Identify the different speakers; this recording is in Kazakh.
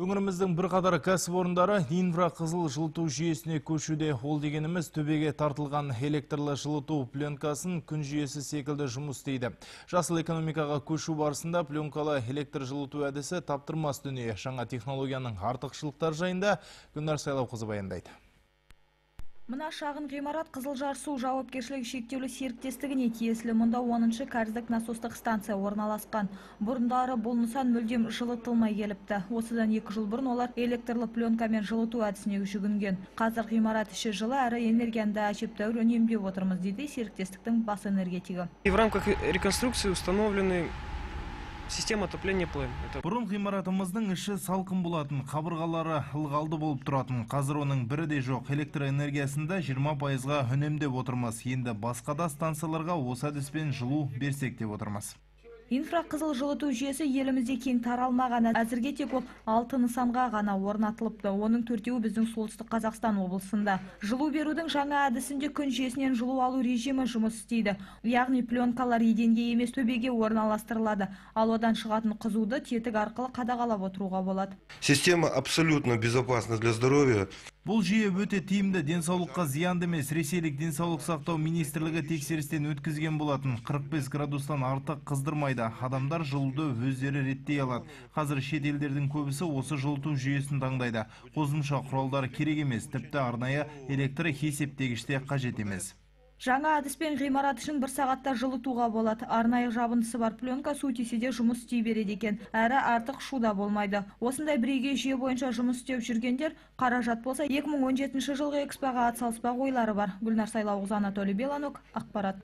Speaker 1: Өңіріміздің бірқатар кәсіпорындары инфрақызыл жылыту жүйесіне көшуде. Ол дегеніміз төбеге тартылған электрлі жылыту пленкасын күн жүйесі секілді жұмыс істейді. Жасыл экономикаға көшу барысында пленкалы электр жылыту әдісі таптырмас дүние. Жаңа технологияның артықшылықтары жайында Гүлнар Сайлауқызы баяндайды.
Speaker 2: Мына шағын ғимарат Қызылжар су жауапкершілігі шектеулі серіктестігіне тиесілі. Мұнда 10-шы кәріздік насостық станция орналасқан. Бұрындары бұл нысан мүлдем жылытылмай келіпті. Осыдан 2 жыл бұрын олар электрлі пленкамен жылыту әдісіне жүгінген. Қазір ғимарат іші жылы, әрі энергияны да әжептәуір үнемдеп отырмыз, дейді серіктестіктің бас энергетигі.
Speaker 3: И в рамках реконструкции установлены система отопления ПЛМ.
Speaker 1: Бұрын ғимаратымыздың іші салқын болатын, қабырғалары ылғалды болып тұратын. Қазір оның бірі де жоқ. Электр энергиясын да 20%-ға үнемдеп отырмыз. Енді басқа да станцияларға осы әдіспен жылу берсек деп отырмыз.
Speaker 2: Инфрақызыл жылыту жүйесі елімізде кең таралмаған. Әзірге тек ол 6 нысанға ғана орнатылыпты. Оның 4-еуі біздің Солтүстік Қазақстан облысында. Жылу берудің жаңа әдісінде күн жүйесінен жылу алу режимі жұмыс істейді. Яғни пленкалар еденге емес төбеге орналастырылады. Ал одан шығатын қызуды тетік арқылы қадағалап отыруға болады.
Speaker 4: Система абсолютно безопасна для здоровья.
Speaker 1: Бұл жүйе өте тиімді, денсаулыққа зиянды емес. Ресейлік денсаулық сақтау министрлігі тексерістен өткізген болатын. 45 градустан артық қыздырмайды. Адамдар жылуды өздері реттей алады. Қазір шет елдердің көбісі осы жылыту жүйесін таңдайды. Қосымша құралдар керек емес, тіпті арнайы электр есептегіш те қажет емес.
Speaker 2: Жаңа әдіспен ғимарат ішін бір сағатта жылытуға болады. Арнайы жабындысы бар пленка су тисе де жұмыс істей береді екен. Әрі артық шу да болмайды. Осындай бірегей жүйе бойынша жұмыс істеп жүргендер қаражат болса 2017 жылғы экспоға атсалыспақ ойлары бар. Гүлнар Сайлауқызы, Анатолий Беланок, ақпарат.